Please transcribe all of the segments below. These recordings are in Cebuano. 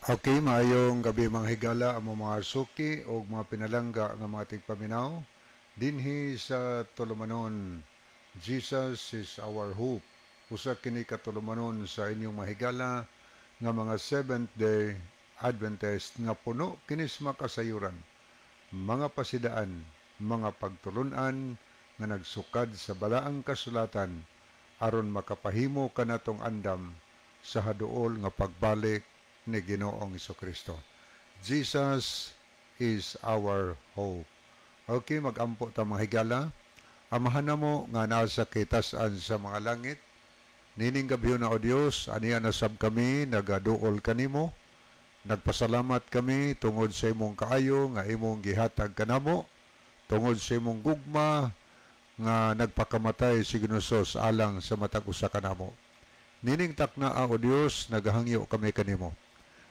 Okay, maayong gabi, mga higala, among mga suki o mga pinalangga nga mga tigpaminaw dinhi sa tulumanon Jesus is Our Hope. Usa kini ka tulumanon sa inyong mahigala nga mga Seventh Day Adventist nga puno kini sa makasayuran, mga pasidaan, mga pagtulunan nga nagsukad sa balaang kasulatan aron makapahimo kanatong andam sa haduol nga pagbalik ni Ginoong Kristo. Jesus is our hope. Okay, magampo ta, mga higala. Amahan namo nga nasa kitasan sa mga langit, nining gabi na, O Dios, aniya na sab kami nagaduol kanimo. Nagpasalamat kami tungod sa imong kaayo nga imong gihatag kanamo, tungod sa imong gugma nga nagpakamatay si Ginoong alang sa matag usa kanamo. Nining takna, O Dios, nagahangyo kami kanimo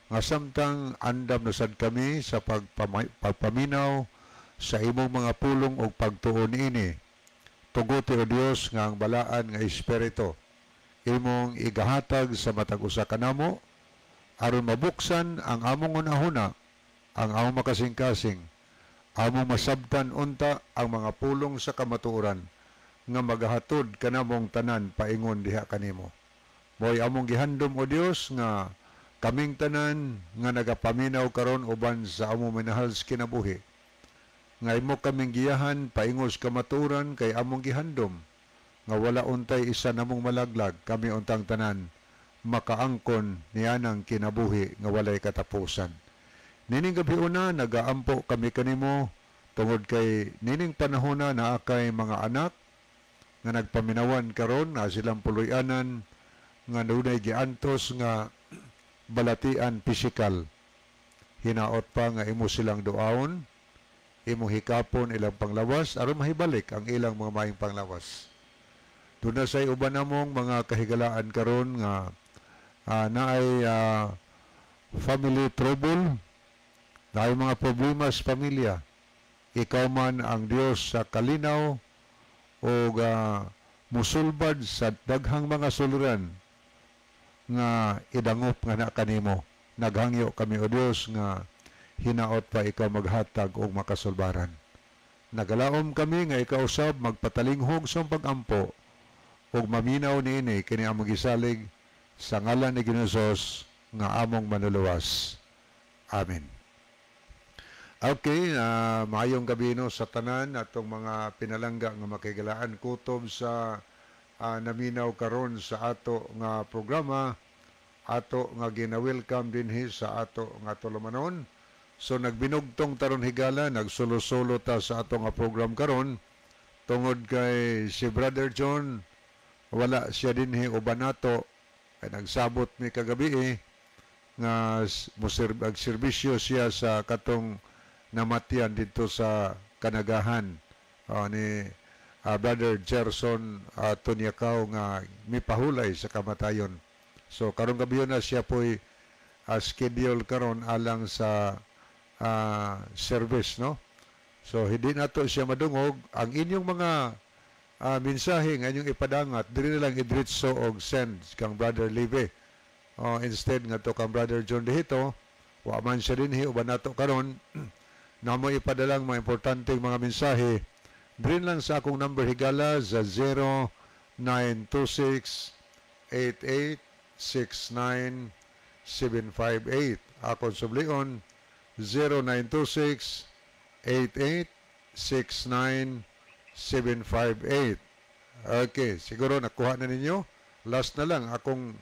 nga samtang andam na sad kami sa pagpaminaw sa imong mga pulong ug pagtuo niini, tuguti, O Dios, nga ang balaan nga espiritu imong igahatag sa matag usa kanamo aron mabuksan ang among hunahuna, ang among makasingkasing, among masabtan unta ang mga pulong sa kamatuoran nga magahatod kanamong tanan paingon diha kanimo. Mo'y among gihandom, O Dios, nga kaming tanan nga nagapaminaw karon uban sa among minahal sa kinabuhi nga imo kaming giyahan paingon sa kamatuoran, kay among gihandom nga wala untay isa namong malaglag, kami untang tanan makaangkon nianang kinabuhi nga walay katapusan. Nining gabi una, nagaampo kami kanimo tungod kay nining panahon na naa kay mga anak nga nagpaminawan karon na silang puloy-anan nga dunay giantos nga balatian pisikal. Hinaot pa nga imo silang duaon, imo hikapon ilang panglawas aron mahibalik ang ilang mga maayong panglawas. Duna say uban namong mga kahigalaan karon nga naay family trouble, naay mga problema sa pamilya. Ikaw man ang Dios sa kalinaw o musulbad sa daghang mga suliran nga idangop nga na kanimo. Naghangyo kami, O Dios, nga hinaot pa ikaw maghatag og makasulbaran. Nagalaom kami nga ikaw usab magpatalinghog sa pag-ampo ug maminaw niini. Kini among gisalig sa ngalan ni Ginoong nga among manluluwas. Amen. Okay, maayong gabi no sa tanan atong mga pinalangga nga makigalaan kutob sa naminaw karon sa ato nga programa, ato nga gina-welcome dinhi sa ato nga tulumanon. So nagbinugtong taron, higala, nagsulo-sulo ta sa ato nga program karon tungod kay si Brother John wala siya dinhi uban nato kay nagsabot mi kagabi eh, nga agserbisyo siya sa katong namatyan dito sa Kanagahan ni Brother Gerson Tunyakaw nga mipahulay sa kamatayon. So karong gabi na siya po'y schedule karon alang sa service, no? So hindi nato siya madungog. Ang inyong mga mensahe nga inyong ipadangat diri na lang idritso og send kang Brother Live. Instead nga to kang Brother John dihito, wa man siya dinhi uban nato karon, namo ipadalang mga importanteng mga mensahe diri lang sa akong number, higala, sa 0926 8869 758. Akong sublion, 0926 8869 758. Okay, siguro nakuha na ninyo. Last na lang akong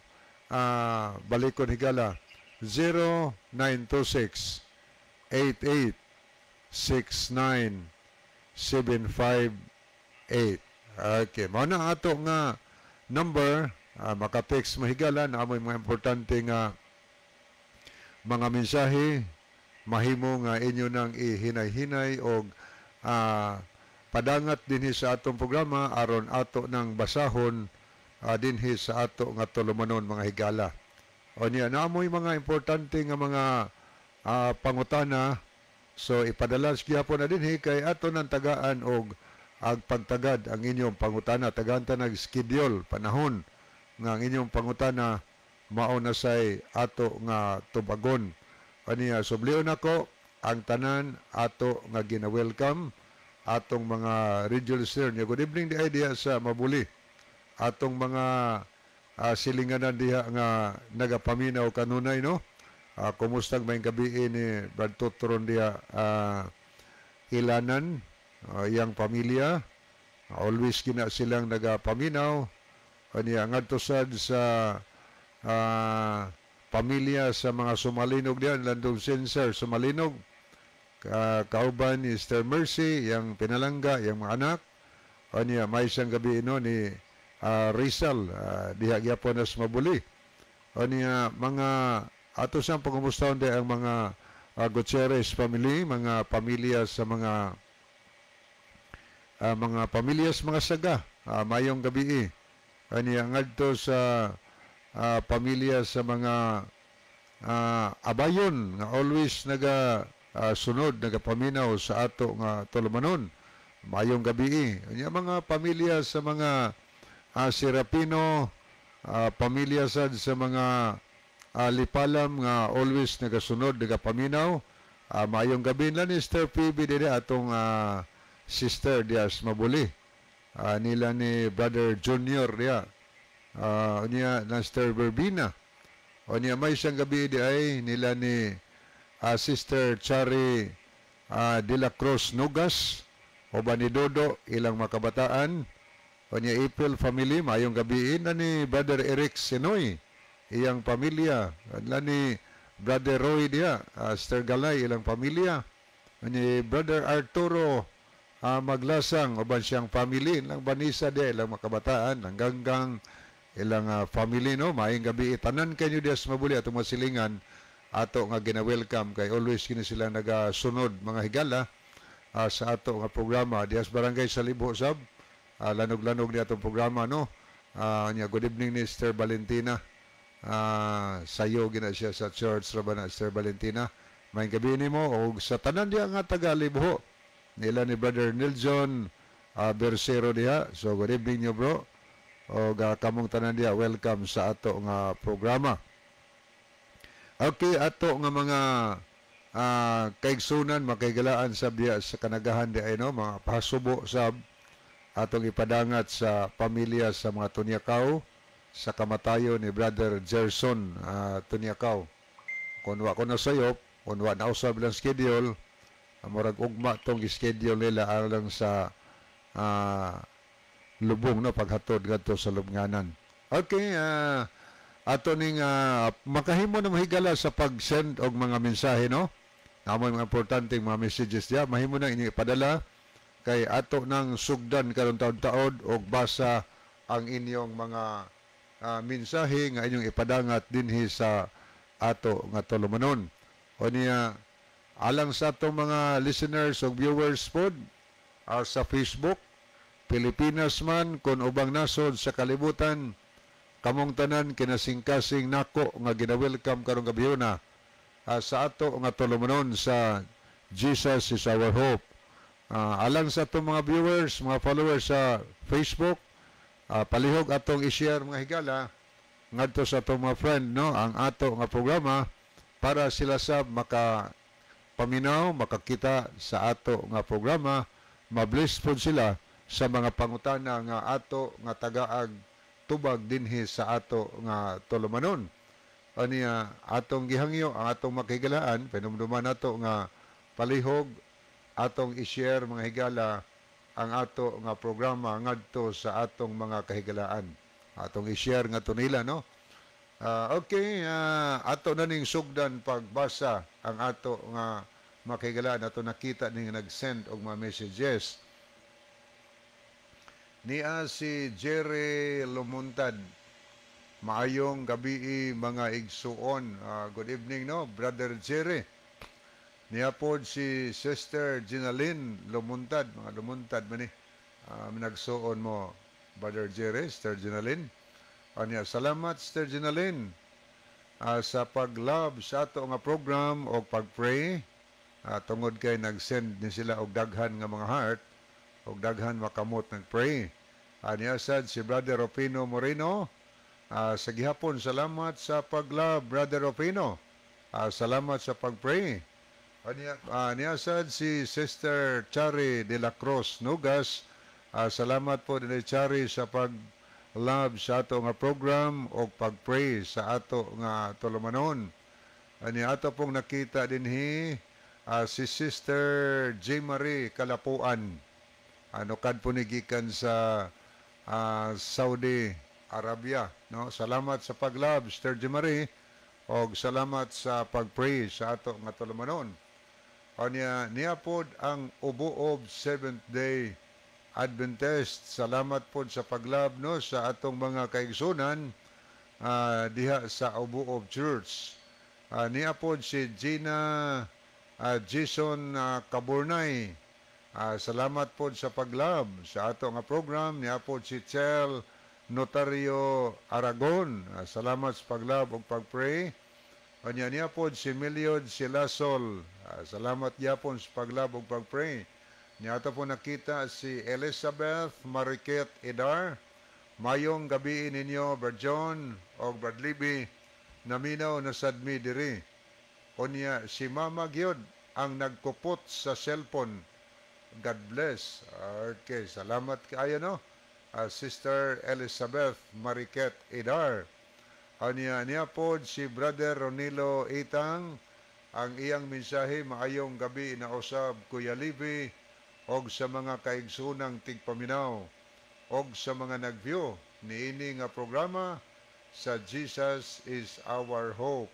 balikon, higala, 0926 88 69 758. Okay, mao na ato nga number, maka-text mahigala na amoy mga importante nga mga mensahe, mahimo nga inyo nang ihinay-hinay og padangat dinhi sa atong programa aron ato nang basahon dinhi sa ato nga tulumanon, mga higala. O niya naamoy mga importante nga mga pangutana, so ipadala gyapon na dinhi kay ato nang tagaan og ang pagtagad ang inyong pangutana. Tagaan ta nag schedule panahon nga ang inyong pangutana mao na say ato nga tubagon. Aniya sublion nako ang tanan ato nga gina-welcome atong mga radio listener niya. Good evening di diha sa Mabuli. Atong mga silinganan diha nga nagapaminaw kanunay, no? Kumusta may gabi ni Brad Tutron diha, Ilanan, iyang pamilya. Always gina silang nagapaminaw. Aniya ngadto sad sa pamilya sa mga Sumalinog diyan, Landong Sensor Sumalinog. Kauban ni Sister Mercy, yang pinalangga, yang mga anak. Aniya may isang gabi no ni Rizal diha gyapon nas Mabuli. Aniya mga ato siyang pangumustahon di ang mga Gutierrez family, mga pamilya sa mga pamilya sa mga saga. Mayong gabi. Aniya ngadto sa pamilya sa mga Abayon nga always naga sunod, nagapaminaw sa ato nga tulumanon. Mayong gabi. Anya mga pamilya sa mga Serapino, pamilya sad sa mga Lipalam nga always nagasunod, nagapaminaw. Mayong gabi lang ni Sister PB diri, atong sister dias Mabuli. Nila ni Brother Junior diya. Niya na Sister Verbina. O niya may isang gabi di ay nila ni Sister Chari de la Cruz Nugas o ba ni Dodo ilang makabataan. O niya April family, mayong gabi na ni Brother Eric Sinoy iyang pamilya. Nila ni Brother Roy diya, Sister Galay ilang pamilya. O ni Brother Arturo Maglasang uban siyang family, ilang Banisa diya, ilang makabataan, ang ganggang ilang family, no. Maayong gabi tanan kanyo diya sa Mabuli, atong mga silingan ato nga gina-welcome kay always kini sila nagasunod, mga higala, sa ato nga programa diya sa Barangay Salibo sab. Lanog-lanog ni atong programa, no. Nya good evening ni Sister Valentina. Sayo gina siya sa church ra ba na, Sister Valentina. Maayong gabi nimo og sa tanan diya nga taga Libho nila ni Brother Niljon Bersero diha. So good evening nyo, bro, o kamong tanan diha, welcome sa ato nga programa. Okay, ato nga mga kaigsunan, makaigalaan sa diha sa kanagahan di ay, no, mga pasubo sab atong ipadangat sa pamilya sa mga Tunyakaw sa kamatayon ni Brother Gerson Tunyakaw. Kung wa ko na sayop, kung wa na usab lang schedule, murag ugma tong schedule nila alang sa lubong, no, paghatod ngadto sa lubnganan. Okay, ato ning makahimo na mahigala sa pag-send og mga mensahe, no. Namoy mga importanteng mga messages diya, mahimo na inyo ipadala kay ato nang sugdan karon taod-taod og basa ang inyong mga mensahe nga inyong ipadangat dinhi sa ato nga tulumanon. O niya alang sa atong mga listeners ug viewers pod sa Facebook, Pilipinas man kon ubang nasod sa kalibutan, kamong tanan kinasingkasing nako nga gina-welcome karong gabhiona sa ato nga tulumanon sa Jesus is Our Hope. Alang sa atong mga viewers, mga followers sa Facebook, palihog atong i-share, mga higala, ngadto sa atong mga friend, no, ang ato nga programa para sila sab maka paminaw, makakita sa ato nga programa, mabless pod sila sa mga pangutana nga ato nga tagaag tubag dinhi sa ato nga tulumanon. Aniya atong gihangyo ang atong makigalaan, panumduman nato nga palihog atong i-share, mga higala, ang ato nga programa ngadto sa atong mga kahigalaan. Atong i-share ngadto nila, no. Okay, ato na ning sugdan pagbasa ang ato nga makigalaan, ato nakita ning nag-send og mga messages. Nia si Jerry Lumuntad. Maayong gabi, mga igsuon. Good evening, no, Brother Jerry. Niya pod si Sister Ginaline Lumuntad, mga Lumuntad man ni. Nagsuon mo, Brother Jerry, Sister Ginaline. Anya, salamat, Sister Ginaline, sa pag-love sa ato nga program o pag-pray, tungod kay nag-send ni sila og daghan nga mga heart og daghan makamot nag-pray. Anya sad si Brother Opino Moreno, sa gihapon, salamat sa pag-love, Brother Opino. Salamat sa pag-pray. Anya, niya sad si Sister Chari de la Cruz Nugas. Salamat po din Chari sa pag love sa ato nga program o pag-pray sa ato nga tulumanon. Ani ato pong nakita dinhi si Sister J. Marie Kalapuan. Ano kad po ni gikan sa Saudi Arabia, no? Salamat sa pag-love, Sister J. Marie, og salamat sa pag-pray sa ato nga tulumanon. Anya niya pod ang Ubuob Seventh Day Adventist. Salamat pod sa pag-love, no, sa atong mga kaigsunan diha sa Ubuob Church. Niya pod si Gina Jason Kaburnay. Salamat pod sa pag-love sa ato nga program. Niya pod si Chel Notario Aragon. Salamat sa pag-love ug pag-pray. Anya niya pod si Meliod Silasol. Salamat gyapon sa pag-love ug pag-pray. Niya ato po nakita si Elizabeth Mariquet Idar. Mayong gabi ninyo, Brad John o Brad Libby. Naminaw na sad mi diri. Unya si Mama gyud ang nagkupot sa cellphone. God bless. Okay, salamat kaayo, no. Sister Elizabeth Mariquet Idar. Anya niya pod si Brother Ronilo Itang. Ang iyang mensahe, maayong gabi na usab, Kuya Livi, og sa mga kaigsunang tigpaminaw og sa mga nag-view niini nga programa sa Jesus is Our Hope.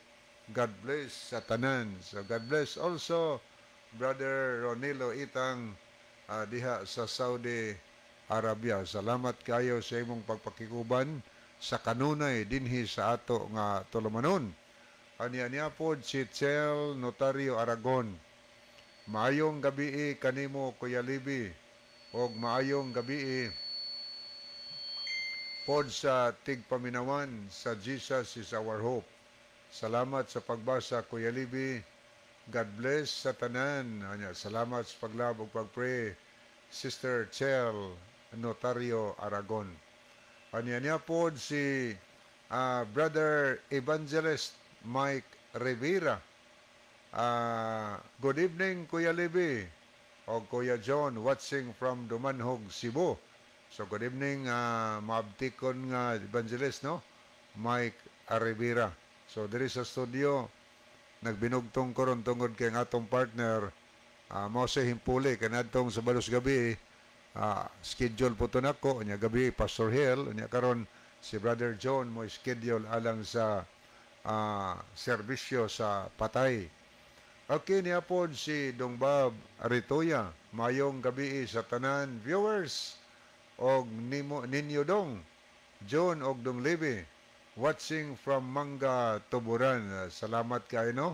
God bless sa tanan. So God bless also, Brother Ronilo Itang, diha sa Saudi Arabia. Salamat kayo sa imong pagpakikuban sa kanunay dinhi sa ato nga tulumanon. Anya niya pod si Chel Notario Aragon. Maayong gabi kanimo, Kuya Libi, og maayong gabi pod sa tigpaminawan sa Jesus is Our Hope. Salamat sa pagbasa, Kuya Libi. God bless sa tanan. Anya, salamat sa pag-love ug pag-pray, Sister Chel Notario Aragon. Anya niya pod si Brother Evangelist Mike Rivera. Good evening, Kuya Libi o Kuya John, watching from Dumanhog, Cebu. So good evening, maabtikon nga evangelist, no? Mike Rivera. So diri sa studio nagbinugtong ko ron tungod kay ang atong partner mao sa himpuli kanadtong Sabado sa gabi, schedule po to nako. Nya gabi Pastor Hill, nya karon si Brother John mo schedule alang sa serbisyo sa patay. Okay, niya pod si Dong Bob Aritoya. Mayong gabi sa tanan viewers og nimo ninyo, Dong John og Dong Levi, watching from Manga, Tuburan. Salamat kayo, no.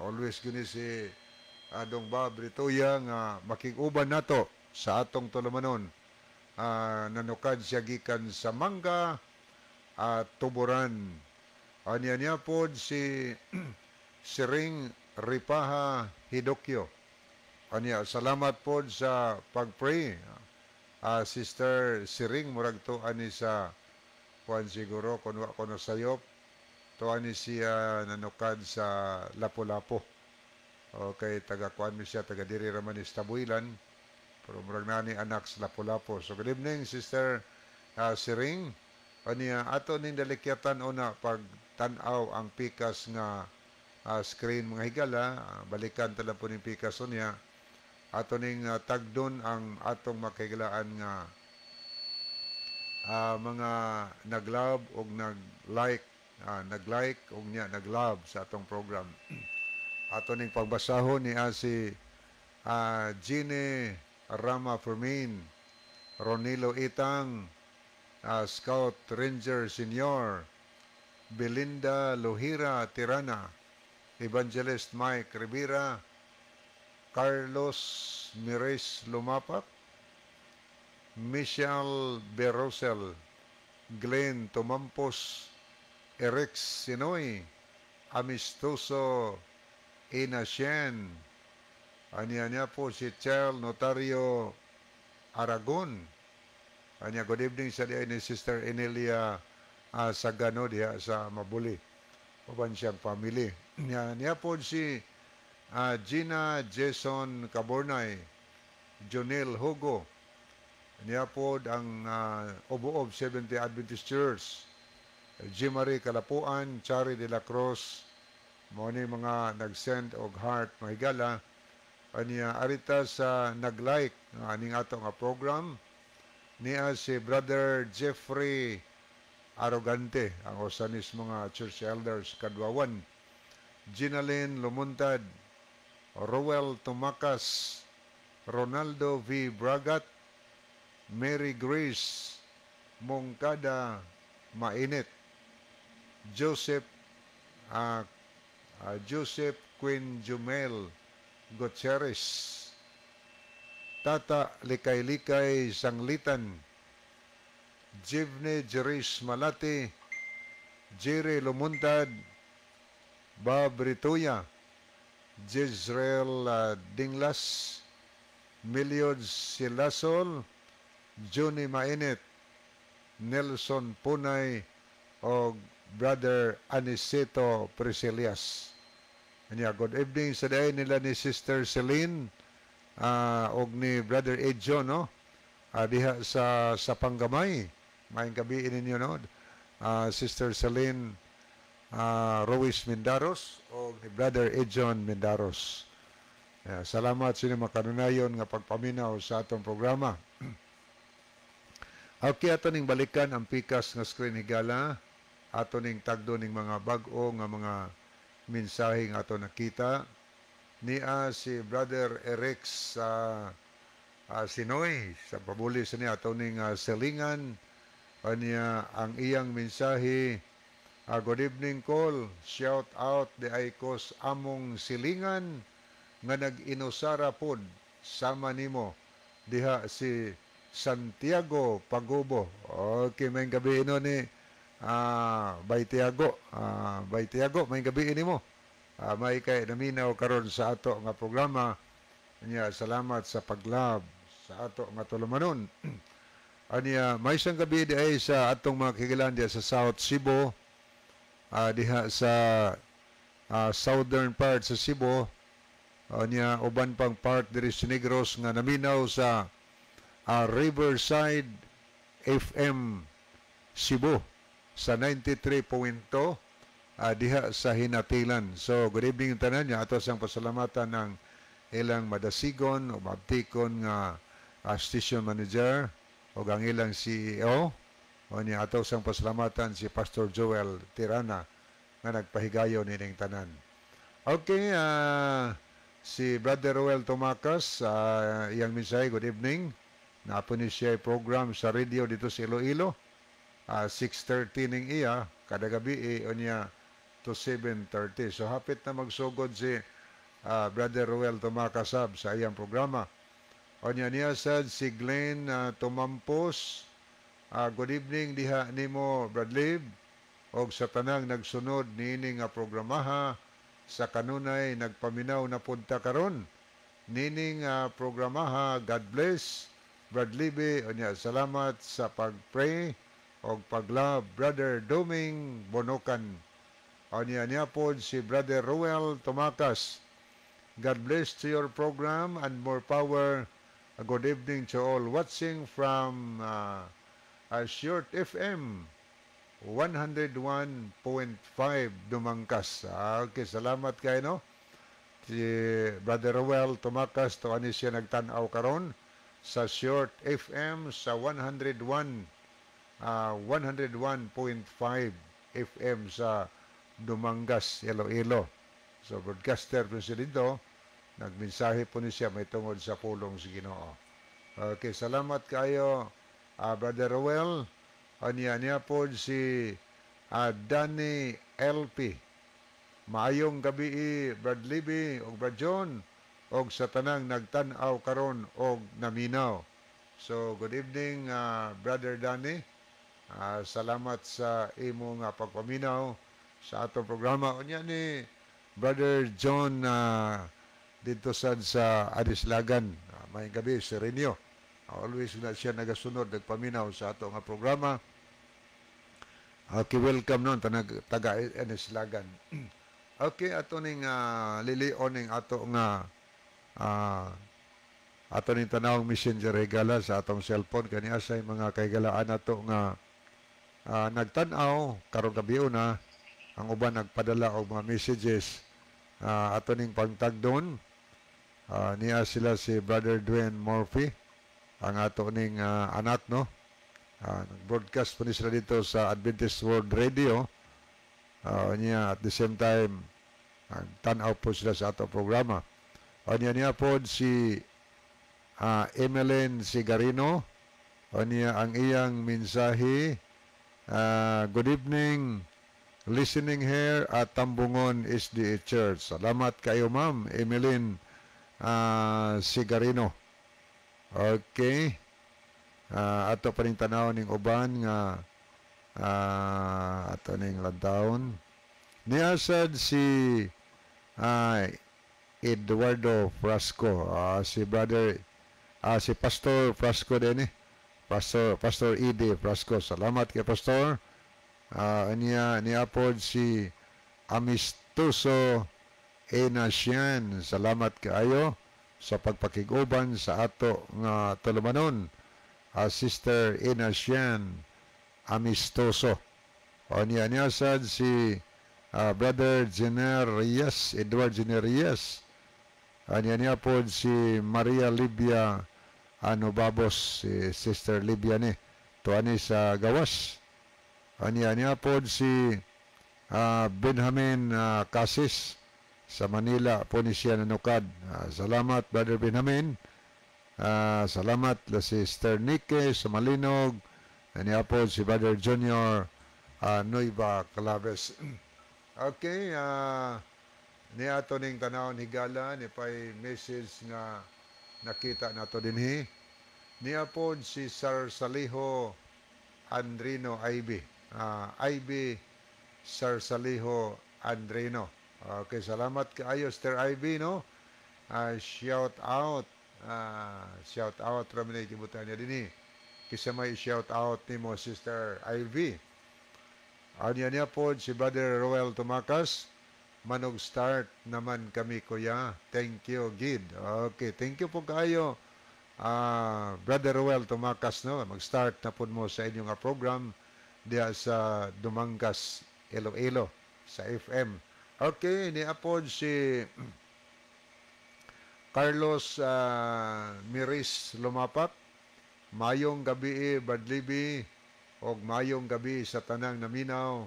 Always gini si Dong Bob Ritoya nga makig-uban nato sa atong tulumanon. Nanukad siya gikan sa Manga at Tuburan. Anya niya pod si Siring Ripaha Hidokyo. Anya, salamat pod sa pag-pray. Sister Siring, murag to ani sa kuan siguro kun wa ko nasayop, to ani siya nanukad sa Lapu-Lapu. Okay, taga kuan mi siya, taga diri ra man ni sa Tabuilan. Pero murag nani anak sa Lapu-Lapu. So good evening, Sister Siring. Anya ato ning dalikyatan una pag tan-aw ang pikas nga screen, mga higala, balikan ta lang po ning pikas unya. Ato ning tagdon ang atong makahigalaan nga mga nag-love og nag-like, nag-like og niya nag-love sa atong program. Ato ning pagbasahon ni si Gine Rama Fermin, Ronilo Itang, Scout Ranger Senior, Belinda Lohira Tirana, Evangelist Mike Rivera, Carlos Mires Lumapak, Michelle Berosel, Glenn Tumampos, Eric Sinoy, Amistoso Inasien, anya niya po si Chel Notario Aragon. Anya, good evening sa diay ni Sister Enelia Sagano diha sa Mabuli. Uban siyang family. Niya po si Gina Jason Cabornay, Jonel Hugo, niya po ang Obuob Seventh-day Adventist Church, Jimmarie Kalapuan, Chari de la Cruz, mao ni mga nag-send og heart, mga higala. Aniya arita sa nag-like nga aning ato nga program, niya si Brother Jeffrey Arrogante, ang usa nis mga church elders Kadwawan, Ginalyn Lumuntad, Roel Tumakas, Ronaldo V. Bragat, Mary Grace Mongkada Mainit, Joseph Queen Jumel Gutierrez, Tata Likay-Likay Sanglitan, Jivne Jeris Malati, Jerry Lumuntad, Bob Rituya, Jezreel Dinglas, Miliod Silasol, Johnny Mainit, Nelson Punay, o Brother Aniceto Priscilias. Anya, good evening sa day nila ni Sister Celine og ni Brother Edjo, no? Diha sa Panggamay. Maayong gabii ninyo, no? Sister Celine Ruiz Mendaros o ni Brother Edjon Mendaros. Yeah, salamat sa inyong makanunayon nga pagpaminaw sa atong programa. Okay, ato ning balikan ang pikas nga screen, higala. Ato ning tagdo ning mga bag-o nga mga mensahe nga ato nakita. Nia si Brother Eric sa Sinoy sa pabuli sa niya ato ning selingan. Aniya ang iyang mensahe, "Good evening, call. Shout out diay ko sa among silingan nga nag-inusara pod sama nimo diha, si Santiago Pagubo." Okay, maayong gabii no ni Bay Tiago. Bay Tiago, maayong gabii nimo. May kay naminaw karon sa ato nga programa. Anya, salamat sa paglove sa ato nga tulumanon. Anya, may isang gabi di ay sa atong mga kahigalaan diha sa South Cebu, diha sa southern part sa Cebu, anya uban pang part diri sa Negros nga naminaw sa Riverside FM Cebu sa 93.2 diha sa Hinatilan. So, good evening tanan niya. Ato sang pasalamatan ng ilang madasigon o maabtikon nga station manager o ang ilang CEO. O niya ato sang pasalamatan si Pastor Joel Tirana nga nagpahigayon nining tanan. Okay, si Brother Roel Tomakas, iyang mensahe, good evening. Naa po ni siya program sa radio dito sa Iloilo. 6:30 ning iya, kada gabi eh, unya to 7:30. So hapit na magsugod si Brother Roel Tomakasab sa iyang programa. Unya niya sad si Glenn Tumampos. Good evening diha nimo, Brad Lib, og sa tanang nagsunod niini nga programaha sa kanunay nagpaminaw na punta karon nining programaha. God bless, Brad Libe. Unya salamat sa pag-pray og pag-love, Brother Doming Bonokan. Unya niya pod si Brother Ruel Tomakas. "God bless to your program and more power. A good evening to all watching from Short FM 101.5 Dumangkas." Okay, salamat kay no. Si Brother Ruel Tumakas to ani siya nagtan-aw karon sa Short FM sa 101 101.5 FM sa Dumangas, Iloilo. So broadcaster po siya dito, nagmensahe po ni siya may tungod sa pulong sa Ginoo. Okay, salamat kayo, Brother Ruel. Anya niya po si Danny LP. "Maayong gabi, Brad Libby ug Brad John og sa tanang nagtan-aw karon og naminaw." So good evening, Brother Danny. Salamat sa imo nga pagpaminaw sa atong programa. Unya ni Brother John dito sad sa Adislagan. Maayong gabi si Renyo. Always na siya nagasunod, nagpaminaw sa ato nga programa. Okay, welcome nun, tanag, taga Anislagan. Okay, ato ning lilion ning ato nga ato ning tanawong Messenger, higala, sa atong cellphone kani asay mga kahigalaan nato nga nagtan-aw karong gabi na. Ang uban nagpadala og mga messages, ato ning pangtagdon. Niya sila si Brother Dwayne Murphy, ang ato ning anak, no? Nag-broadcast po ni sila dito sa Adventist World Radio. Niya at the same time tan-aw po sila sa ato programa. Niya niya po si Emeline Sigarino. Niya ang iyang mensahe, "Good evening, listening here at Tambungon SDA Church." Salamat kayo, Ma'am Emeline Sigarino. Okay. Ato pa ning tanaw ning uban nga ato ning lantawon. Niasad si Eduardo Frasco, si brother, si Pastor Frasco din eh. Pastor E.D. Frasco. Salamat kay Pastor. Niya niya pod si Amistoso Enasian. Salamat kaayo sa pagpakig-uban sa ato nga tulumanon. Sister Enasian Amistoso. O niya niya sad si Brother Jenner Reyes, Edward Jenner Reyes. Niya niya pod si Maria Libia ano Babos, si Sister Libia ni. Tuani sa gawas. Niya niya pod si Benjamin Casis sa Manila po ni siya nanukad. Salamat, Brother Benjamin. Salamat la si Sister Nike sa Malinog. Niya po si Brother Junior Nueva Claves. Okay, niya ato ning tanawon, higala, ni pay message nga nakita nato dinhi. Niya po si Sir Saliho Andrino Ivy. Ivy Sir Saliho Andrino. Okay, salamat kaayo, Sir Ivy, no? Shout out. Shout out ra man gibutan niya dinhi. Kisa may shout out nimo, Sister Ivy? Anya niya po si Brother Roel Tumakas. "Manog start naman kami, kuya. Thank you, Gid." Okay, thank you po kayo. Brother Roel Tumakas, no? Mag-start na po mo sa inyong program diya sa Dumangas, Iloilo, sa FM. Okay, niya po si Carlos Miris Lumapak. "Mayong gabi, Badlibi, og mayong gabi sa tanang naminaw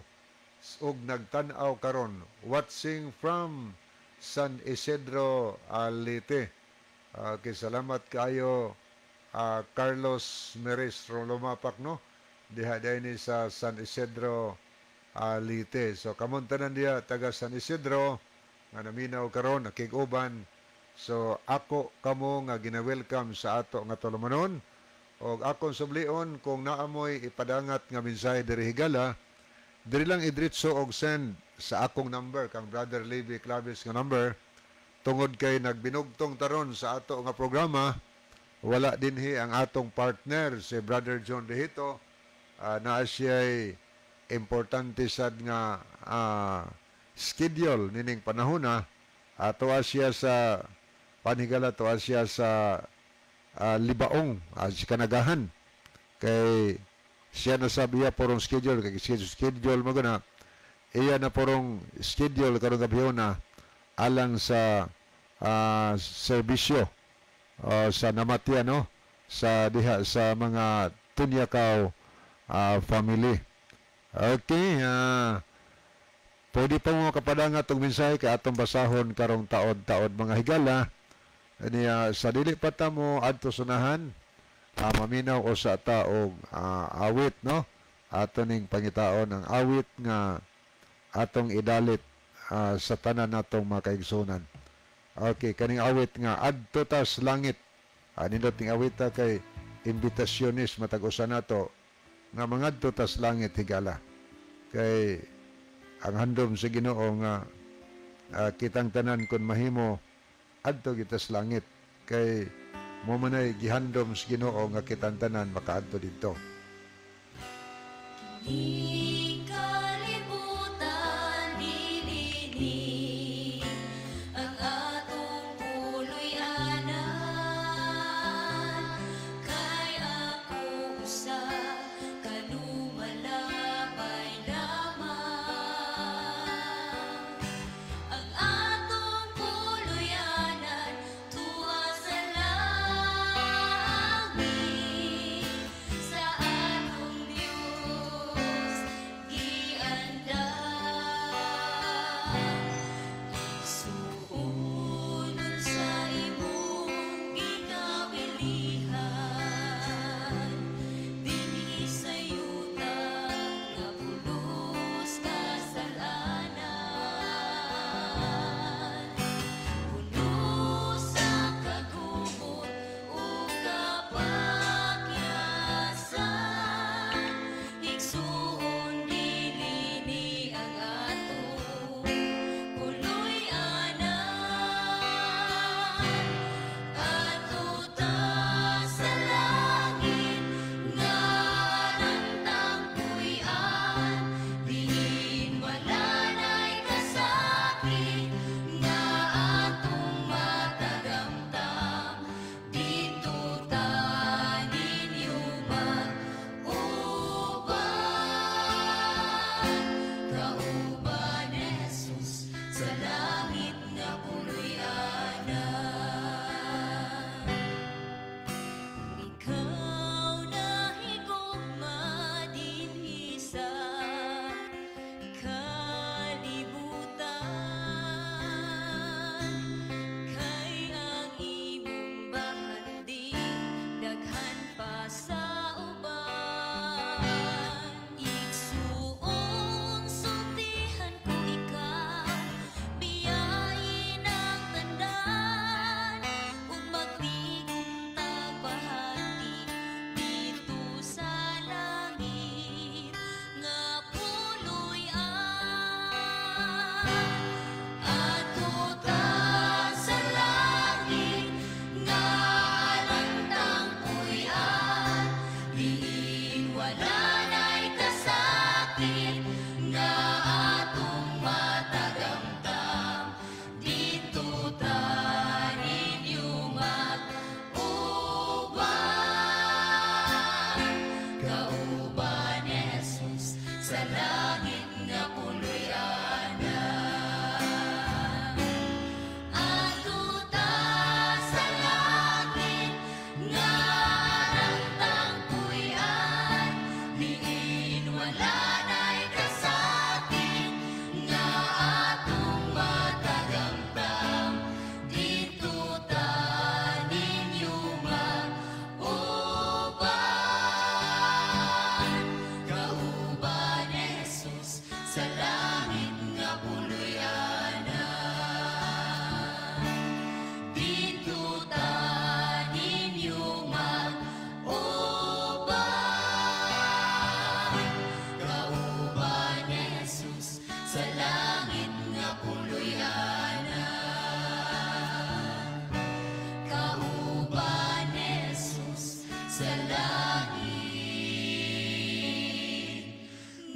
ug nagtan-aw karon, watching from San Isidro, Leyte." Okay, salamat kayo, Carlos Miris Lumapak, no? Diha ni sa San Isidro, Leyte. So kamon tanan diha taga San Isidro nga naminaw karon, nakig-uban. So ako kamo nga gina-welcome sa ato nga tulumanon. Og akong sublion, kung naamoy ipadangat nga mensahe diri, higala, diri lang idritso og send sa akong number, kang Brother Levi Clavis nga number, tungod kay nagbinugtong taron sa ato nga programa, wala dinhi ang atong partner si Brother John Dehito. Naa siya'y importante sad nga schedule nining panahona. Tuwa siya sa panigala, tuwa siya sa Libaong, sa Kanagahan. Kay siya na sabi iya porong schedule, kay schedule mo na, iya na porong schedule karong gabi na alang sa serbisyo sa namatya, no, sa diha sa mga Tunyakaw family. Okay, pwede pa mo kapadangat og mensahe kay atong basahon karong taod-taod, mga higala. Niya sa dili pa ta mo adto sunahan, maminaw o sa ta og awit, no? Ato ning pangitaon ang awit nga atong idalit sa tanan natong mga kaigsunan. Okay, kaning awit nga "Adto Tas Langit". Nindot ning awit ta kay imbitasyonis matag usa nato nga mangadto tas langit, higala. Kay ang handom sa Ginoo nga kitang tanan kon mahimo adto kita sa langit, kay mo manay gihandom sa Ginoo nga kitang tanan makaadto didto. Kining kalibutan dili ni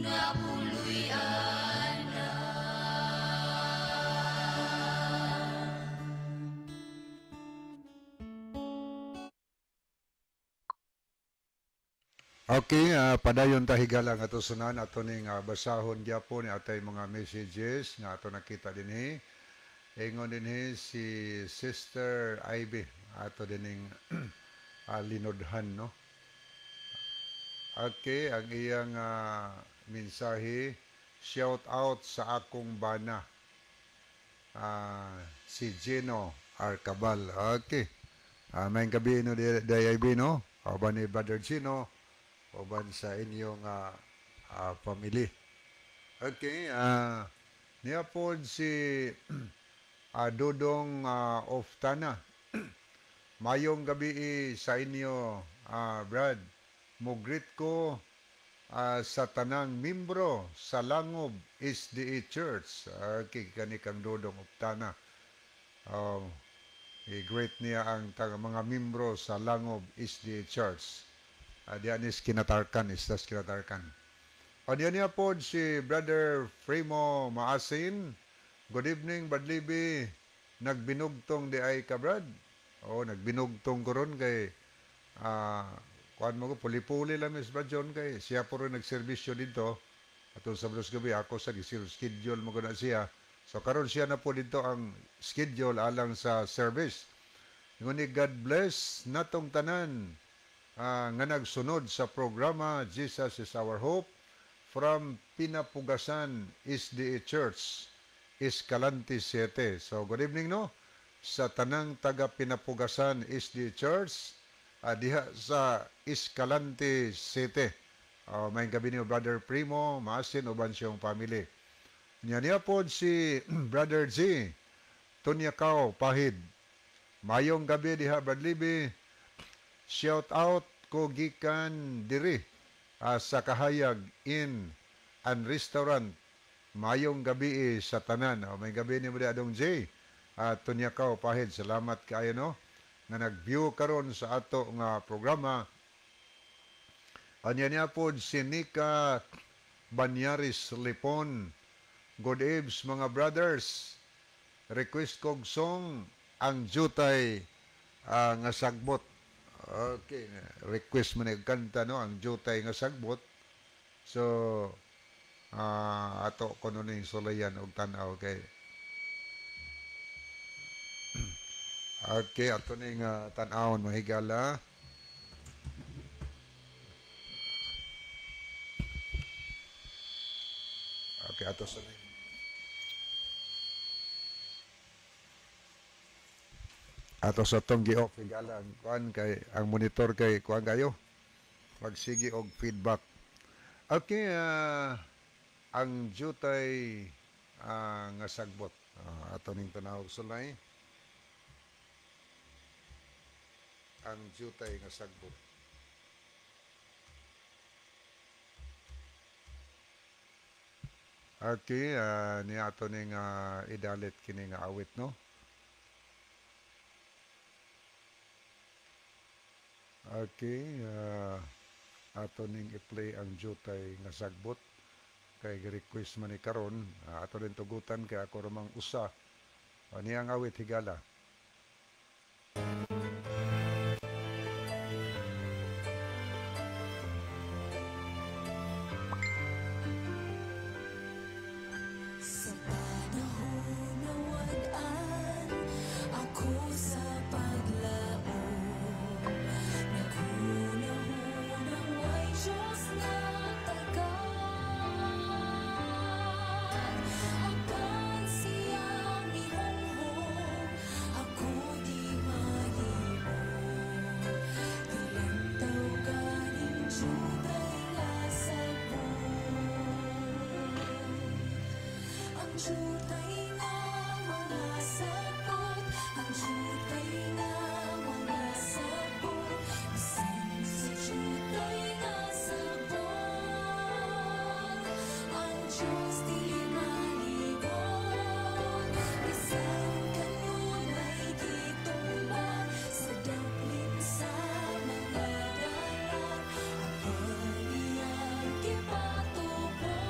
Nga puloy-anan. Okay, padayon ta higala nga ato sunan ato ning basahon gyapon ni atay mga messages nga ato nakita dinhi. Ingon dinhi si Sister Ivy ato dining linodhan, no. Okay, ang iyang mensahe, shout out sa akong bana, si Gino Arcabal. Okay. May gabi no di Ivy, no. Uban ni Brother Gino, uban sa inyong family. Okay, niya po si Dodong Oftana. Mayong gabi sa inyo, Brad. Mugrit ko sa tanang membro sa Langob SDA Church. Okay, kani kang Dodong Oftana. I-greet niya ang mga membro sa Langob SDA Church. Diyan is Kinatarkan, istas Kinatarkan. O diyan niya po si Brother Primo Maasin. Good evening, Brad Libby. Nagbinugtong di ay ka, Brad. O, nagbinugtong ko ron kay kuan mo ko, puli-puli lang Miss Brad John kay siya po rin nagserbisyo dito. Atong sa Sabdos gabi, ako sa schedule mo ko na siya. So karon siya na po dito ang schedule alang sa service. Ngunit God bless natong tanan nga nagsunod sa programa Jesus is Our Hope from Pinapugasan SDA Church, Escalante 7. So good evening, no, sa tanang taga Pinapugasan SDA Church diha sa Escalante City. May gabi niyo Brother Primo Maasin uban siyang family. Niya niya po si Brother G Tunyakaw Pahid. Mayong gabi diha Brad Libby. Shout out ko gikan diri sa Kahayag Inn and Restaurant. Mayong gabi sa tanan. May gabi ni mo di Adong J. Tunyakaw Pahid. Salamat kaayo, no, nga nag-view karon sa ato nga programa. Anya niya po si Nika Banyaris Lipon. Good eves mga brothers. Request kog song ang Jutay nga sagbot. Okay, request mo na kanta, no, ang Jutay nga sagbot. So ato kuno ning sulayan og tan-aw kay. Okay, ato ning tan-awon mahigala. Okay, ato sa ning ato sa tong gi-off higala ang kuan kay ang monitor kay kuan kayo magsige og feedback. Okay, ang Jutay nga sagbot. Ato ning tan-aw sulay. Ang Jutay nga sagbot. Okay, niya ato ning idalit kini nga awit, no. Okay, ato ning i-play ang Jutay nga sagbot kay request man ni karon, ato rin tugutan kay ako ramang usa. Niya ang awit higala. Sa panahon na wad-an ako sa paglaom, naghunahunang way Diyos na tagat, apan siyang nihonghong ako di mahimo. Gilantaw ganing Jutay nga sagbot. Ang Jutay nga mga sagbot, ang Jutay nga mga sagbot, bisan sa Jutay nga sagbot, ang Diyos dili maligot. Bisan kanunay gitumba sa daplin sa mga dalan, apan iyang gipatubos.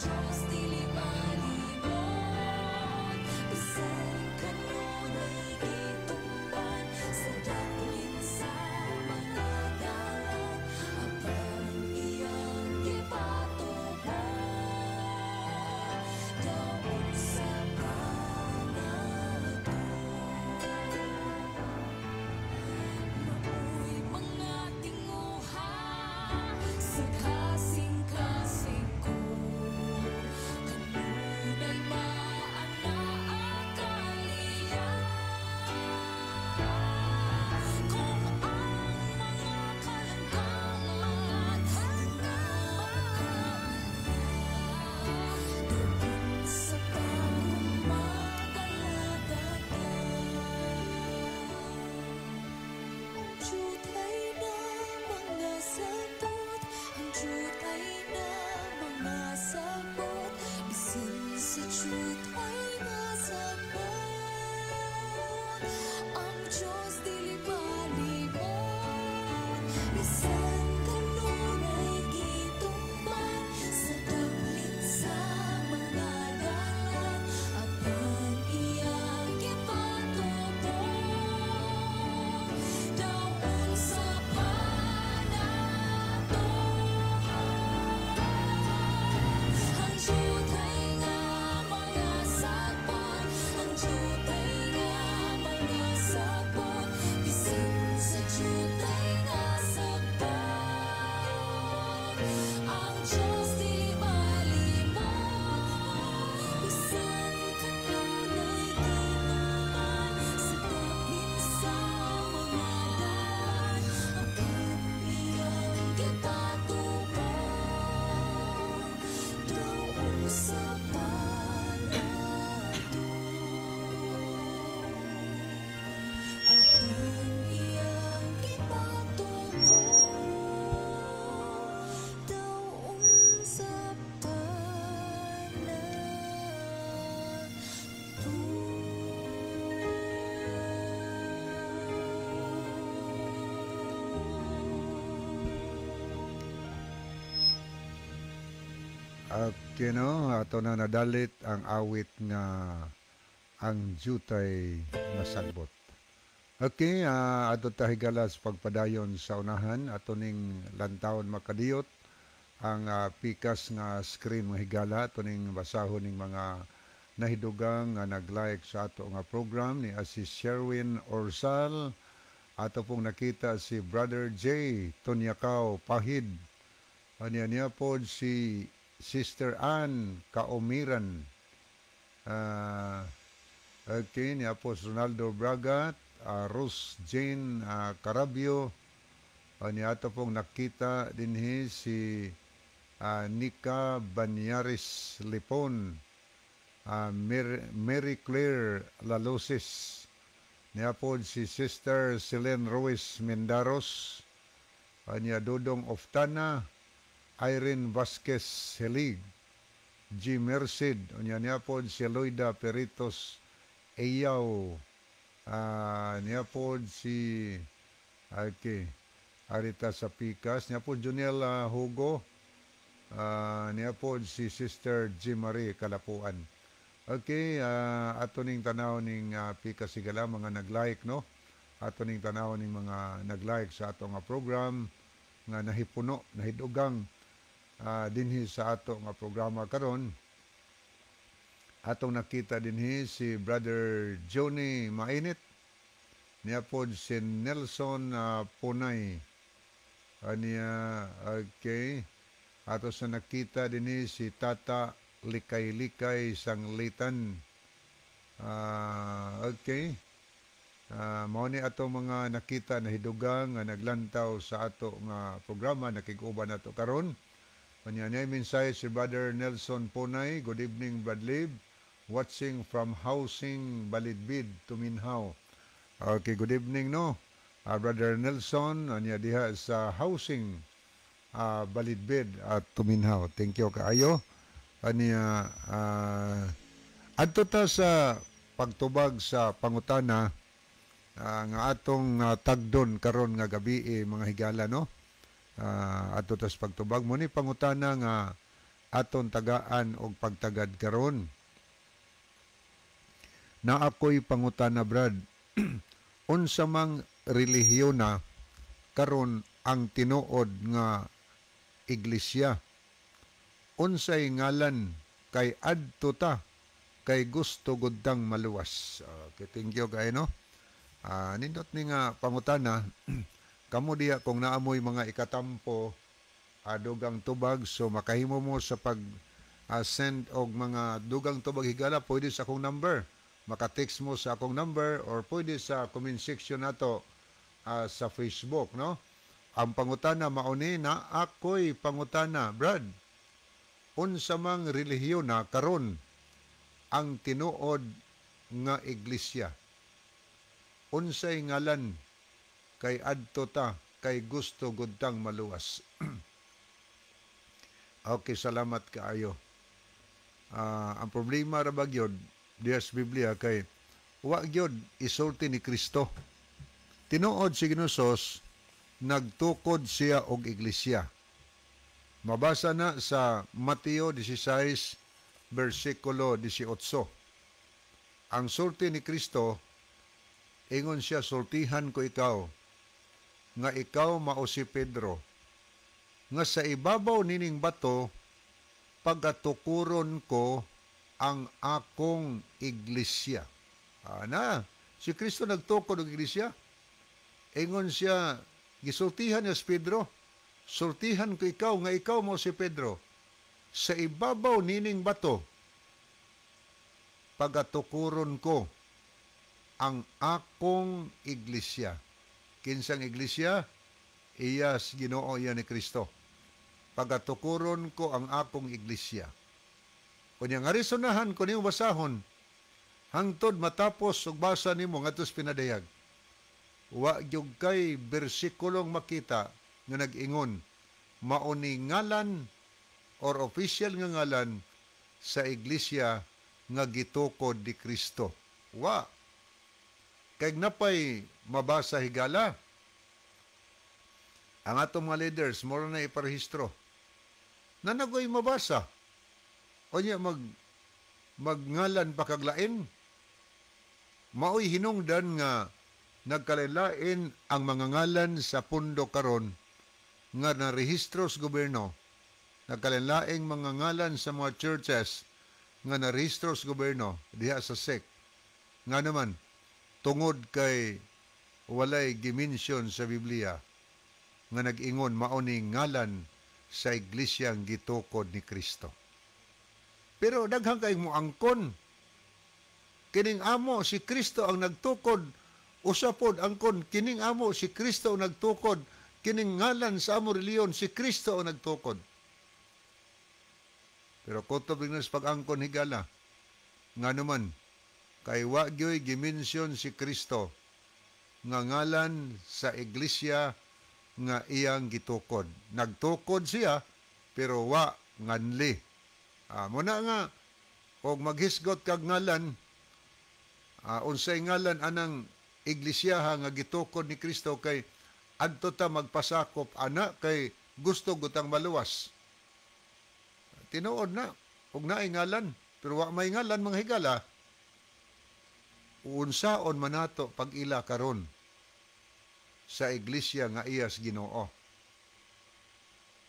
Diyos dili malimot, bisan kanunay gitumban sa daplin sa mga dalan, apan iyang gipatubos daw unsa panato. Maoy mga tinguha sa kasing-kasing ko, kanunay maanaa kaliya. Kung ang mga kalangkaman tinakauna, daw unsa pa kung mag-alaga ta. Ang jutay na mga sabot, ang jutay na mga sabot, bisan sa jutay nga sabot. Ang Diyos dili malimot, bisan kanunay gitumban sa daplin sa mga dalan, apan iyang gipatubos daw unsa panato. Ang jutay nga mga sabot, ang jutay nga mga sabot, bisan sa jutay nga sabot. Ang Diyos dili malimot, bisan kanunay gitumban sa daplin sa mga dalan, apan iyang gipatubos daw unsa panato. Apan iyang gipatubos daw unsa panato. Okay, no, ato na nadalit ang awit nga "Ang Jutay nga Sagbot". Okay, ato ta, higala, sa pagpadayon sa unahan, ato ning lantawon, makadiyot, ang pikas nga screen, mga higala. Ato ning basahon ning mga nahidugang nga nag-like sa ato nga program ni si Sherwin Orsal. Ato pong nakita si Brother J. Tonyakaw Pahid. Aniya niya po si Sister Ann Kaomiran. Okay, niya po si Ronaldo Bragat, Rose Jane Carabio. Niya ato pong nakita dinhi si Nika Banyaris Lipon, Mary Claire Lalosis. Niya po si Sister Selene Ruiz Mendaros. Niya Dodong Oftana, Irene Vasquez Helig, G. Merced, unya niya po si Loida Peritos Eyaw, niya po si, okay, arita sa pikas, niya po Junel Hugo, niya po si Sister G. Marie Kalapuan. Okay, ato ning tanaw ning pikas, higala, mga nag-like, no? Ato ning tanaw ning mga nag-like sa ato nga program nga nahipuno, nahidugang dinhi sa ato nga programa karon. Atong nakita dinhi si Brother Johnny Mainit. Niya po si Nelson Punay. Aniya, okay. Ato sa nakita dinhi si Tata Likay-Likay Sanglitan. Okay. Mao ni ato mga nakita na hidugang nga naglantaw sa ato nga programa nakig-uban nato karon. Unya niya mensahe si Brother Nelson Punay. "Good evening, Brad Lib. Watching from Housing Balidbid, Tuminhaw." Okay, good evening, no. Brother Nelson, unya diha sa Housing Balidbid at Tuminhaw. Thank you kaayo. Aniya adto ta sa pagtubag sa pangutana nga atong tagdon karon nga gabi, eh, mga higala, no. Adto ta sa pagtubag mo ni pangutana nga Aton tagaan og pagtagad karon. Na ako'y pangutana, Brad. Unsa mang relihiyon na karon ang tinuod nga iglesia? Unsay ngalan kay adto ta kay gusto gud tang maluwas? Okay, thank you kay, no. Nindot ni nga pangutana. Kamo diya, kung naamoy mga ikatampo, dugang tubag, so makahimo mo sa pag send og mga dugang tubag, higala, pwede sa akong number. Maka-text mo sa akong number or pwede sa comment section nato sa Facebook, no? Ang pangutana mauni na ako'y pangutana, Brad. Unsa mang relihiyon na karon ang tinuod nga iglesia? Unsay ngalan kay adto ta kay gusto gud tang maluwas? Okay, salamat kaayo. Ang problema ra ba gyud diya sa Biblia kay wa gyud isulti ni Kristo. Tinuod si Ginosos, nagtukod siya og iglesia. Mabasa na sa Mateo 16 versikulo 18. Ang sulti ni Kristo, ingon siya, "Sultihan ko ikaw nga ikaw mao si Pedro, nga sa ibabaw nining bato pagatukuron ko ang akong iglesia." Ana, si Kristo nagtukod og iglesia. Ingon siya, gisultihan niya si Pedro, "Sultihan ko ikaw nga ikaw mao si Pedro, sa ibabaw nining bato pagatukuron ko ang akong iglesia." Kinsang iglesia? Iyas Ginoo, iya ni Kristo. "Pagatukuron ko ang akong iglesia." Unya nga resonahan ko nimo basahon hangtod matapos og basa nimo ngadto sa pinadayag. Wa gyud kay bersikulong makita nga nag-ingon mao ni ngalan or official nga ngalan sa iglesia nga gitukod ni Kristo. Wa. Kay napay mabasa, higala. Ang atong mga leaders, mura na iparehistro. Nanagoy mabasa. O niya magngalan pa kaglain. Maoy hinungdan nga nagkalain ang mga ngalan sa pundo karon nga narehistro sa gobyerno. Nagkalain mga ngalan sa mga churches nga narehistro sa gobyerno diha sa SEC. Nga naman, tungod kay walay gimensyon sa Biblia nga nag-ingon mao ni ngalan sa iglesyang gitukod ni Kristo. Pero daghang kay mo angkon. Kining amo si Kristo ang nagtukod, usa pod angkon kining amo si Kristo ang nagtukod, kining ngalan sa amo reliyon si Kristo ang nagtukod. Pero kutob rin sa pag-angkon, higala. Nga naman, kay wa gyoy gimensyon si Kristo nga ngalan sa iglesia nga iyang gitukod. Nagtukod siya pero wa nganli. Muna nga og maghisgot kag ngalan, unsay ngalan anang iglesia nga gitukod ni Kristo kay adto ta magpasakop ana kay gusto gutang maluwas? Tinuod na og naay ngalan, pero wa may ngalan, mga higala. Unsaon man nato pag-ila karon sa iglesia nga iyas Ginoo?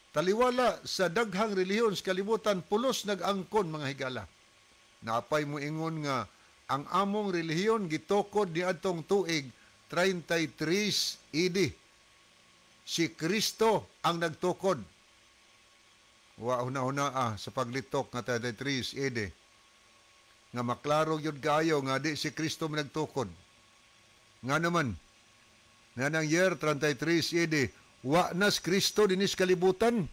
Taliwala sa daghang relihiyon sa kalibutan, pulos nag-angkon, mga higala. Napay mo ingon nga ang among relihiyon gitukod ni adtong tuig 33 AD. Si Kristo ang nagtukod. Wa huna-huna sa paglitok nga 33 AD. Nga maklaro gyud kaayo nga di si Kristo man nagtukod. Nga naman, nga nang year 33 AD, wa nas Kristo dinis kalibutan.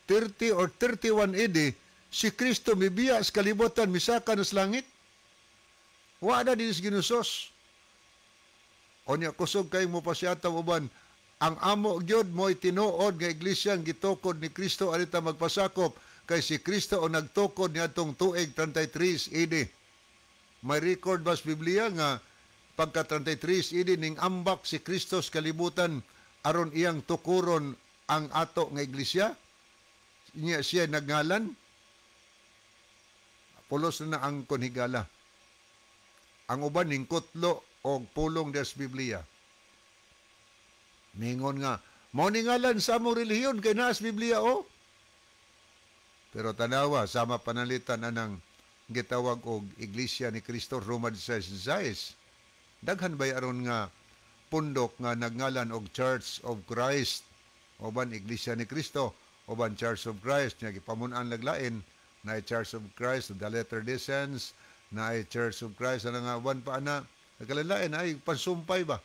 30 or 31 AD, si Kristo mibiya sa kalibutan, misaka na sa langit. Wa na dinis ginusos. O niya, kusog kay mo pasyata uban, ang amo gyud mo'y tinuod nga iglesia ang gitukod ni Kristo, arita magpasakop kay si Kristo ang nagtukod niadtong tuig 33 AD. May record ba sa Biblia nga pagka 33 AD ning ambak si Kristo sa kalibutan aron iyang tukuron ang ato nga iglesia? niya siya nagngalan. Pulos na na ang konhigala. Ang uban ning kutlo og pulong des Biblia. Mingon nga, mao ni ngalan sa among relihiyon kay naas Biblia o. Pero tanawa, sama panalitan anang gitawag og Iglesia ni Cristo, Roma 16. Daghan bay aron nga pundok nga nagngalan og Church of Christ, uban Iglesia ni Cristo, uban Church of Christ nga gipamun-an laglain na Church of Christ of the Latter-day Saints, na Church of Christ ana nga uban pa ana nagkalain ay pansumpay ba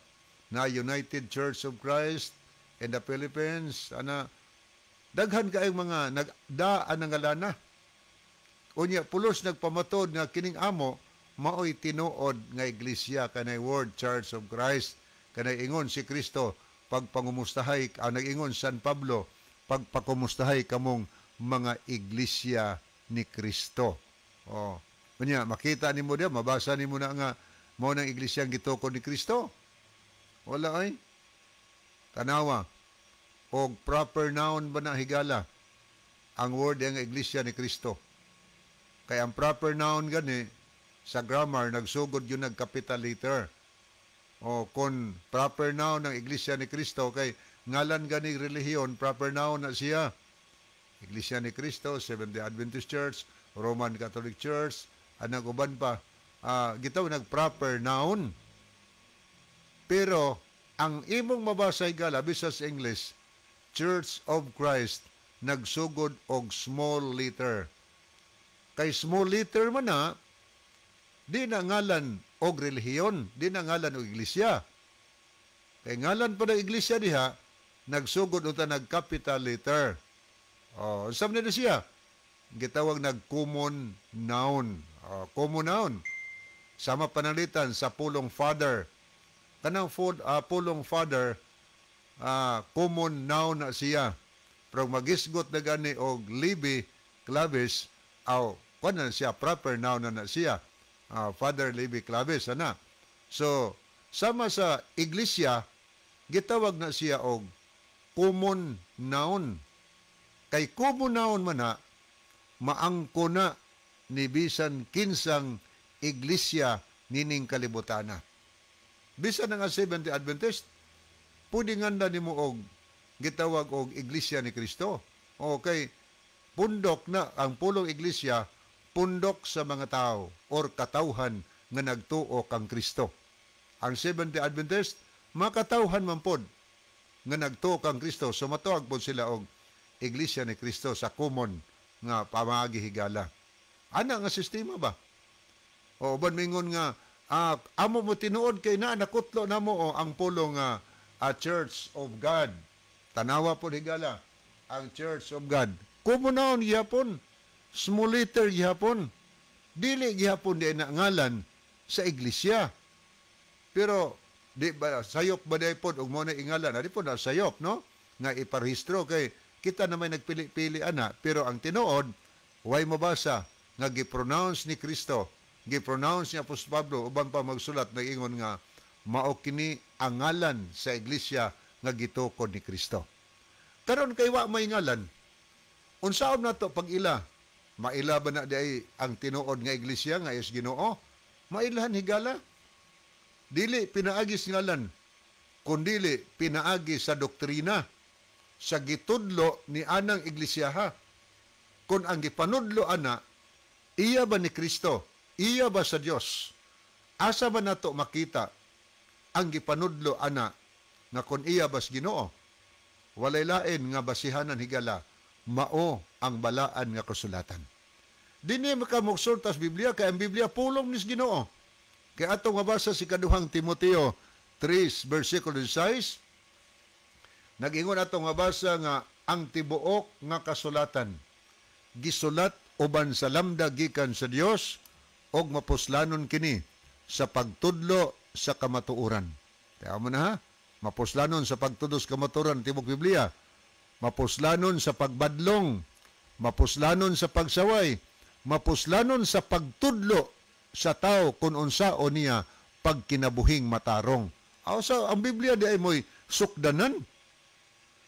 na United Church of Christ in the Philippines ana. Daghan kaayong mga nagdaan ang ngalana. Unya pulos nagpamatod nga kining amo maoy tinuod nga iglesia, kanay World Church of Christ, kanay ingon si Kristo pagpangumustahay, ang nag-ingon San Pablo, pagpakumustahay kamong mga iglesia ni Kristo. Oh, unya makita nimo diya, mabasa nimo na nga mao nang iglesia ang gitukod ni Kristo. Wala ay. Tanawa og proper noun ba na, higala, ang word ang iglesia ni Kristo? Kay ang proper noun gani sa grammar nagsugod yun nag capital letter. O kung proper noun ng Iglesia ni Kristo, kay ngalan gani relihiyon, proper noun na siya. Iglesia ni Kristo, Seventh-day Adventist Church, Roman Catholic Church, anang uban pa. Gitawag nag proper noun. Pero ang imong mabasa, higala, bisan sa English, Church of Christ, nagsugod og small letter. Kay small letter man na, di na ngalan og relihiyon, di na ngalan og iglesia. Kay ngalan pa ng iglesia diha, nagsugod unta nag capital letter. Oh, unsa man na siya? Gitawag nag common noun. Oh, common noun. Sama panalitan sa pulong father. Kanang pulong father, common noun na siya. Pero magisgot na gani og Leiby Klevis, aw, kuan na siya, proper noun na na siya. Father Leiby Klevis, ana. So, sama sa iglesia, gitawag na siya og common noun. Kay common noun man na, maangko na ni bisan kinsang iglesia nining kalibutana. Bisan nga Seventh Adventist, pwede nga na nimo og gitawag og Iglesia ni Kristo. Okay, pundok na ang pulong iglesia, pundok sa mga tao or katawhan nga nagtuo kang Kristo. Ang Seventh Adventist, makatawhan man pod nga nagtuo kang Kristo, so matuag pod sila og Iglesia ni Kristo sa common nga pamaagi, higala. Ana nga sistema ba? O uban mingon nga amo mo tinuod kay na nakutlo na mo o ang pulong nga a Church of God. Tanawa po, higala, ang Church of God. Common noun gihapon. Small letter gihapon. Dili gihapon di na ngalan sa iglesia. Pero di ba sayop ba di pod og mo na ingalan? Di pod na sayop, no? Nga iparehistro kay kita na may nagpili-pili ana, pero ang tinuod way mabasa nga gi-pronounce ni Kristo, gi-pronounce ni Apostol Pablo, uban pa magsulat, nag-ingon nga mao kini ang ngalan sa iglesia nga gitukod ni Kristo. Karon kay wa may ngalan, unsaon nato pag-ila? Maila ba na di ay ang tinuod nga iglesia nga is Ginoo? Mailhan, higala. Dili pinaagi sa ngalan, kundili pinaagi sa doktrina, sa gitudlo ni anang iglesia. Kung ang gipanudlo ana, iya ba ni Kristo? Iya ba sa Dios? Asa ba nato makita ang gipanudlo ana nga kung iya ba sa Ginoo? Walay lain nga basihanan, higala, mao ang balaan nga kasulatan. Dinhi maka mosulta sa Biblia kay ang Biblia pulong nis Ginoo. Kay atong mabasa si kaduhang Timoteo 3 versikulo 6, nag-ingon atong mabasa nga ang tibuok nga kasulatan gisulat uban sa lamda gikan sa Dios og mapuslanon kini sa pagtudlo sa kamatuoran. Kaya mo na ha, mapuslanon sa pagtudlo sa kamatuoran tibok Biblia, mapuslanon sa pagbadlong, mapuslanon sa pagsaway, mapuslanon sa pagtudlo sa tao kung unsaon niya pagkinabuhing matarong. Aw sa ang Biblia di ay mo'y sukdanan.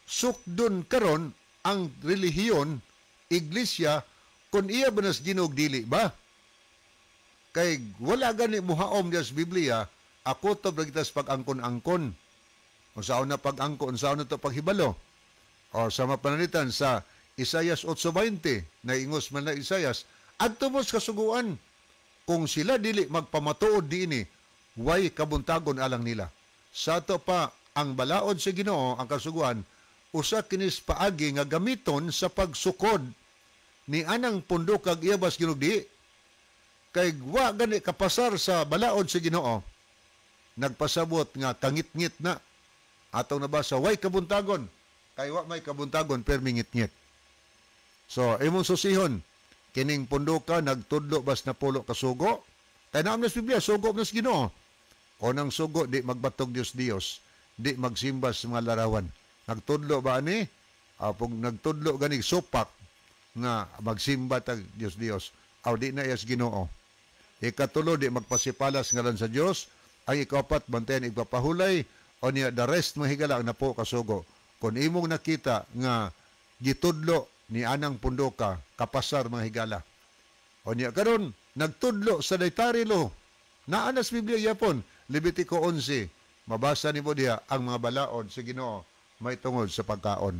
Sukdon karon ang relihiyon iglesia kung iya ba nas Ginoo dili ba? Kay wala gani muhaom diya sa Biblia, ako to kita sa pag-angkon-angkon. Unsaon na pag-angkon, unsaon na to paghibalo. O sa mapanalitan sa Isayas 8:20, naingos man na Isayas, adto mo sa kasuguan, kung sila dili magpamatuod diini, way kabuntagon alang nila. Sa ato pa, ang balaod sa Ginoo, ang kasuguan, usa kinis paagi nga gamiton sa pagsukod ni anang pundok kag iyabas Ginoo di. Kay wa gani kapasar sa balaod sa Ginoo, nagpasabot nga kangit-ngit na. Atong nabasa, way kabuntagon. Kay wa may kabuntagon, permi ngit-ngit. So, imong susihon, kining pundoka nagtudlo bas na pulo kasugo. Kay naam na sa Biblia, sugo na sa Ginoo. O nang sugo, di magbatog Dios Dios, di magsimba sa mga larawan. Nagtudlo ba ani? Pag nagtudlo gani supak nga magsimba tag Dios Dios, aw di na iyas Ginoo. Ikatulo, di magpasipalas ngalan sa Dios. Ang ikapat, bantayan igpapahulay. O niya, the rest mga higala ang napo kasugo. Kung imong nakita nga gitudlo ni anang pundoka, kapasar mga higala. O niya, karon nagtudlo sa dietary law. Naa na sa Biblia yapon, Levitico 11, mabasa nimo diha ang mga balaod sa Ginoo may tungod sa pagkaon.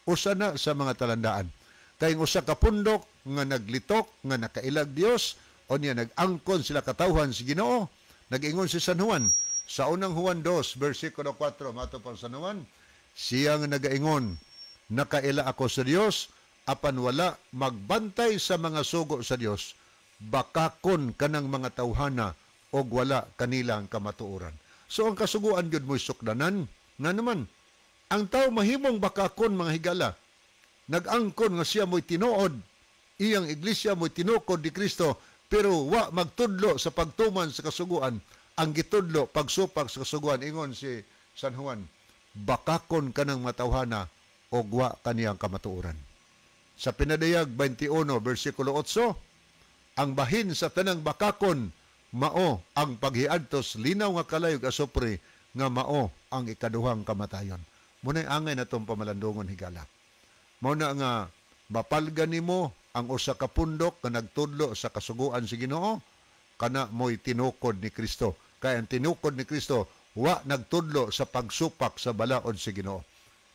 Usa na sa mga talandaan. Kay usa ka pundok nga naglitok, nga nakailag Dios, o niya nag-angkon sila katawhan sa Ginoo, nag-ingon si San Juan sa unang Juan 2, versikulo 4, mato pang San Juan, siya nga nagaingon, nakaila ako sa Dios, apan wala magbantay sa mga sugo sa Dios, bakakon kanang mga tawhana og wala kanilang kamatuoran. So ang kasuguan gyud mo'y sukdanan, nga naman, ang tao mahimong bakakon mga higala, nag-angkon nga siya mo'y tinuod, iyang iglesia mo'y tinukod ni Kristo, pero wa magtudlo sa pagtuman sa kasuguan, ang gitudlo pagsupak sa kasuguan, ingon si San Juan, bakakon kanang matawhana og wa kaniyang kamatuoran. Sa Pinadayag 21, versikulo 8, ang bahin sa tanang bakakon, mao ang paghiadtos linaw nga kalayog asupre, nga mao ang ikaduhang kamatayon. Muna'y angay na itong pamalandungon higala. Mao na nga mapalga nimo ang usa ka pundok nga nagtudlo sa kasuguan si Ginoo, kana mo'y tinukod ni Kristo. Kay ang tinukod ni Kristo wa nagtudlo sa pagsupak sa balaod si Ginoo.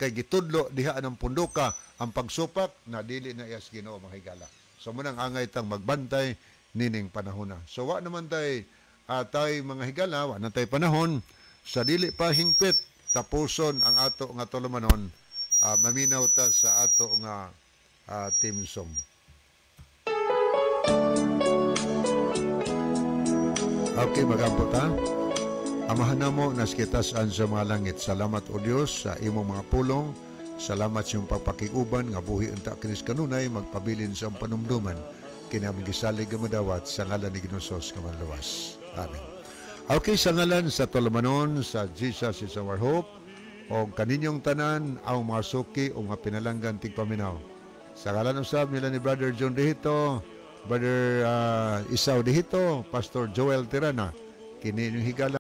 Kay gitudlo diha ang pundoka ang pagsupak na dili na iya sa Ginoo mga higala. So munang angay tang magbantay nining panahona. So wa naman tay tay mga higala, wa na tay panahon sa dili pa hingpit tapuson ang ato nga tulumanon, maminaw ta sa ato nga team song. Okay, magampo ta. Amahan namo naskitas-an sa mga langit. Salamat o Dios sa imong mga pulong. Salamat sa iyong pagpakiguban nga buhi unta kinis kanunay magpabilin sa iyong panumduman. Kinaming gisalig nga madawat sa ngalan ni Ginoong Hesus nga manluwas. Amen. Okay, sa ngalan sa tulumanon sa Jesus is our hope o kaninyong tanan ang mga suki o mga pinalanggan tigpaminaw. Sa ngalan usab nila ni Brother John Dihito, Brother Isao Dihito, Pastor Joel Tirana, kini inyong higala.